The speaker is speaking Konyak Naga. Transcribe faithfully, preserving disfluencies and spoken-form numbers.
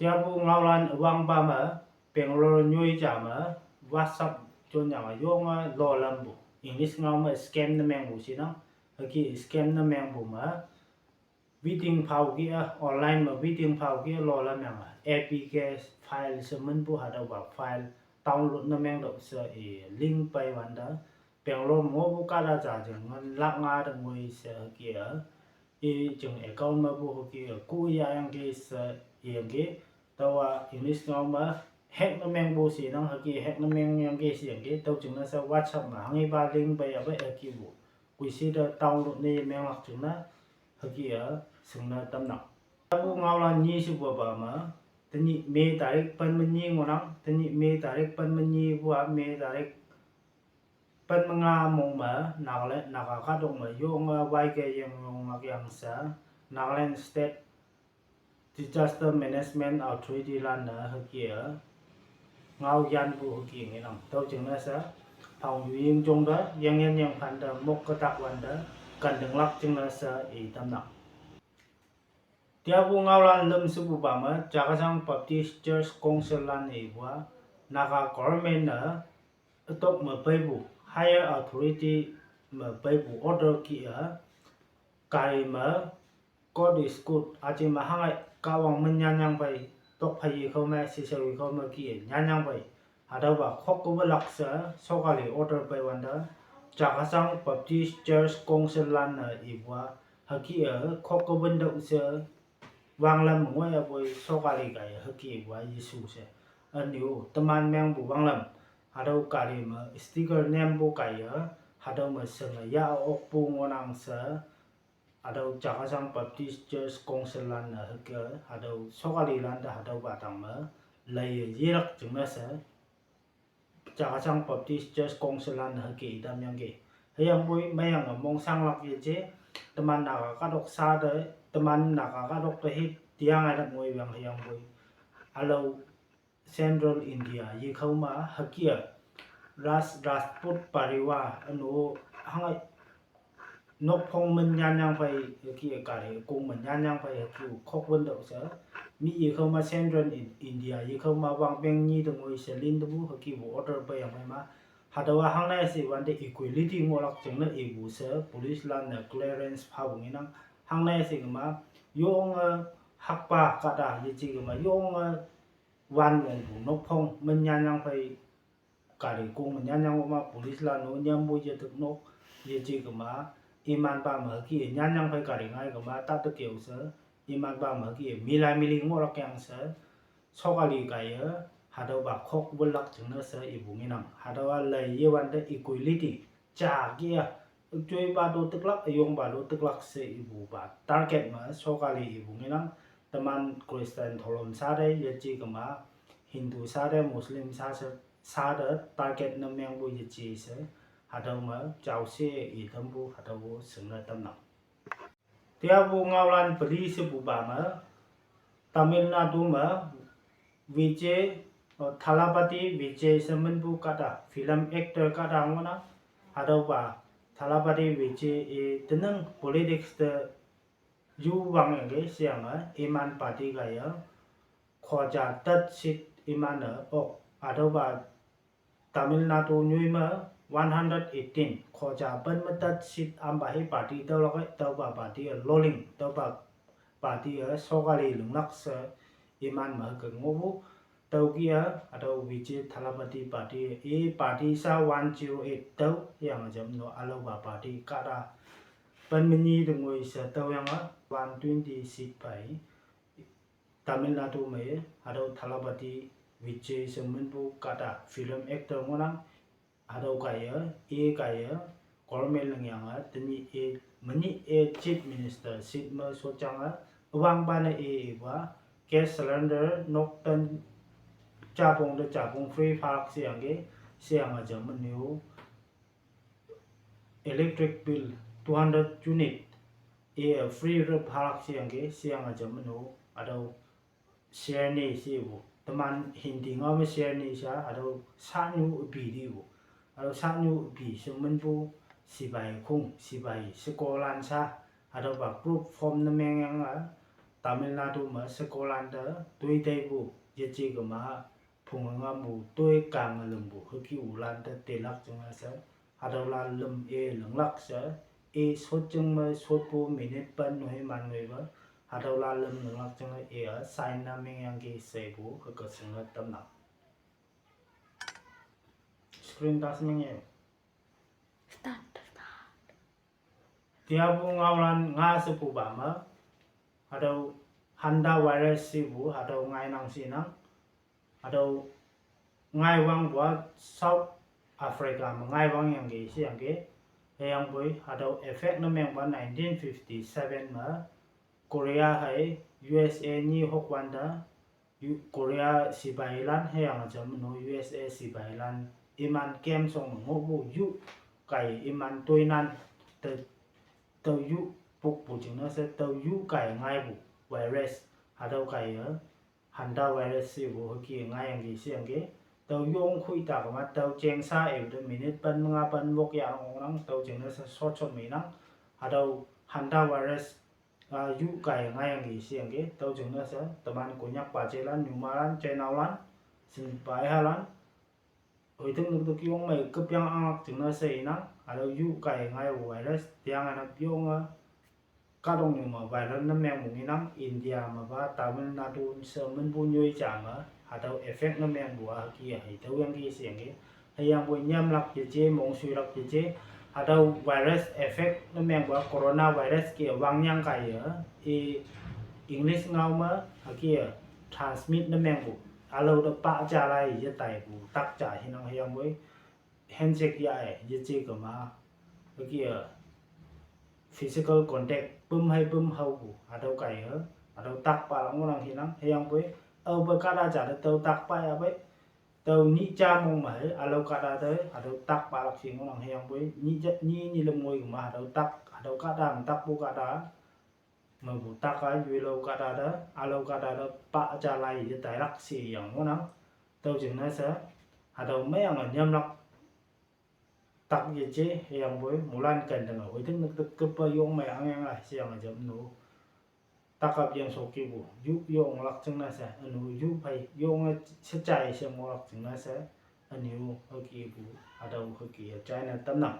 Tiapu ngaolan üwangpa me, Bangalore nyoi ja me, WhatsApp jonyang yonge lolampu. English ngao me scam ne mengpu shinang, hüke scam ne mengpu me, waiting phao ki a, online me waiting phao ki a lolam yange, A P K file she minpu hatüopa file download ne mengtüoh she i link peiwante, Bangalore me ngohpu kahta ja jing ngan lakh nga te ngoi she hüke a, i jing account mepu hüke a ku yahyangki she iyangki, taowa English ngao me hack ne mengpu shinang hüke hack ne mengyangki sheyangki, tüo jingne she WhatsApp me hanghepa link peiyape hükepu koisi te download ne menglak jingne hüke a shingne tamnang. Apu ngaolan nyi shepupa me, tenyih May tarik pen me nyi ngohnang, tenyih May tarik pen me nyipu a May tarik pen me nga mong me, Nagaland, Naga kahtok me yonge waike yengyonglak yang she, Nagaland State Disaster Management Authority lan-e hüke a, ngao yanpu hüke ngenang. Tüo jingne she, phangyu yingjong te, yengyan yengphan te, mok ketak wante, kantinglak jingne she i tamnang. Tiapu ngaolan lüm shepupa me, Chakhesang Baptist Church Council lan-e ipu a, Naga government-e, ütok me peipu, higher authority me peipu order ki a, gari me, God is good, aji me hangai Kahwang me nyanyang pei, tokphei yekhao me, shisha yekhao me ki nyanyang pei, hatüopa khok kewelak she, sokali order peiwante, Chakhesang Baptist Church Council lan-e ipu a, hüke a khok kewentüoh she, wanglam me ngoiyapoi sokali kaiye hükepu a Jesu she. Ünyu teman mengpu wanglam, hatüo gari me sticker nempu kaiye, hatüo me shinge yah okpu ngohnang she, hatüo Chakhesang Baptist Church Council lan-e hüke, hatüo sokali lante hatüopa tang me, leiye yelak jingne she, Chakhesang Baptist Church Council lan-e hüke itamyangki. Hüyangpoi meiyange mongshanglak yeje, teman Naga kahtok sha te, teman Naga kahtok te hi tiang ailak ngoiwang hüyangpoi, ülao Central India yekhao me hüke a, Raj, Rajput Parivar ünu hangai nokphong me nyanyang phei hüke a gari kong me nyanyang phei hüke khok wentüoh she, mi yekhao me Central In-, India yekhao me wangpeng nyi te ngoi she lin tepu hükepu order peiyang phei ma, hatüowa hangne she wante equality ngohlak jingne ipu she police lan-e clearance phapu ngenang. Hangne she kema, yonge hakpa kahta yeje kema yonge wan mongpu nokphong me nyanyang phei, gari kong me nyanyang ngohma police lan-o nyampu yetük nok, yeje kema, imanpa me hüke nyanyang phei gari ngai kema tate keo she, imanpa me hüke milai mili ngohlak yang she, sokali kaiye, hatüopa khok wünlak jingne she ipu ngenang. Hatüowa lei yewante equality, ja ki a, joipa to tüklak, üyongpa to tüklak she ipupa target me sokali ipu ngenang. Teman Christian tholom sha te yeje kema, Hindu sha te, Muslim sha she, sha te target ne mengpu yeje she, hatüo me jaoshe itampu hatüo shingne tamnang. Tiapu ngaolan peli shepupa me, Tamil Nadu me, Vijay, Thalapathy Vijay she minpu kahta film actor kahta ngohnang. Hatüopa Thalapathy Vijay i tenang politics te yu wangyangki sheyange iman party kaiye khoja tet seat iman-e ok, hatüopa Tamil Nadu nyoi me one hundred eighteen khoja pen me tet seat ampa hi party tüolak-e, tüopa party-e loling, tüopa party-e sokali linglak she iman me hüke ngohpu. Tüoke a hatüo Vijay Thalapathy party, i party sha one zero eight tüo, yange jam no ülaopa party kahta pen me nyi te ngoi she tüoyange one twenty seat phei Tamil Nadu me, hatüo Thalapathy Vijay she minpu kahta film actor ngohnang, hatüo kaiye, i kaiye, government lingyange, tenyih i, menyih i Chief Minister seat me shotyange, üwangpa ne i ipa, gas cylinder, nok ten, japong te japong free phalak sheyangki, sheyange jam menyu, electric bill two hundred unit, i free re phalak sheyangki, sheyange jam menyu, hatüo sherni shepu. Teman Hindi ngao me sherni sha, hatüo sanyu üpi tipu. Hatüo sanyu üpi she minpu, sipai khong, sipai shekolan sha, hatüopa group form ne mengyange, Tamil Nadu me shekolan te toi taipu yeje kema phung ngampu toi kang lümpu hüke ulan te telak jingne she, hatüolan lüm e linglak she, i shot jing me shotpu minute pen noi man noipe, hatüolan lüm linglak jingne i-a sign ne mengyangki shepu hüke shingne tamnang. Screen touch mengye. Start, start. Tiapu ngaolan nga shepupa me, hatüo Hantavirus shepu hatüo ngainang shinang, hatüo ngaiwangpu-a South Africa me ngaiwang yangki sheyangki, hüyangpoi hatüo effect ne mengpa nineteen fifty-seven me Korea hei U S A nyi hokwante, Korea sipailan hüyange jam no U S A sipailan iman camp shong me ngohpu yu kaiye iman toinan te tao yu pukpu jingne she tao yu kaiye ngaipu virus, hatüo kaiye Hantavirus shepu hüke ngaiyangki sheyangki, tao yong khoita kema tao jengsa ipu te minute pen nga pen wok ya ngohnang, tüo jingne she shot shot me nang, hatüo Hantavirus a yu kaiye ngaiyangki sheyangki, tüo jingne she teman Konyakpa jelan, nyumalan, jenaolan, shinpaihalan, hoitüng nükte yong mei kepyang anglak jingne she inang, hatüo yu kaiye ngaipu virus, tiange nap yonge kahtoknyu me viral ne mengpu ngenang, India mepa Tamil Nadu she minpu nyoi ja me, hatüo effect ne mengpu-a hüke hei tüoyangki sheyangki, hüyangpoi nyamlak yeje, mongshuilak yeje, hatüo virus effect ne mengpu-a coronavirus ke wangyang kaiye, i English ngao me hüke transmit ne mengpu, ülao te pa ja lai yetaipu tak ja hinang, hüyangpoi handshake ya-e yeje kema, hüke physical contact püm hei püm haopu hatüo kaiye, hatüo takpalak ngohnang hinang, hüyangpoi aope kahta ja te tüo takpa ya pei, tüo nyih ja mong me hei ülao kahta te hatüo takpalak she ngohnang, hüyangpoi nyih ja, nyih nyi lüm ngoi kema hatüo tak, hatüo kahta me takpu kahta mepu tak-a yoilao kahta te, ülao kahta te pa ja lai yetailak she yang ngohnang, tüo jingne she, hatüo meyange nyamlak tak yeje, hüyangpoi moilan ken tenge hoitüng nükte kepa yong mei angyang lai sheyange jam no. Takap yang shokipu, yu yonglak jingne she, ünu yu phei yonge shejai she ngohlak jingne she, ünu hükepu, hatüo hüke china tamnang.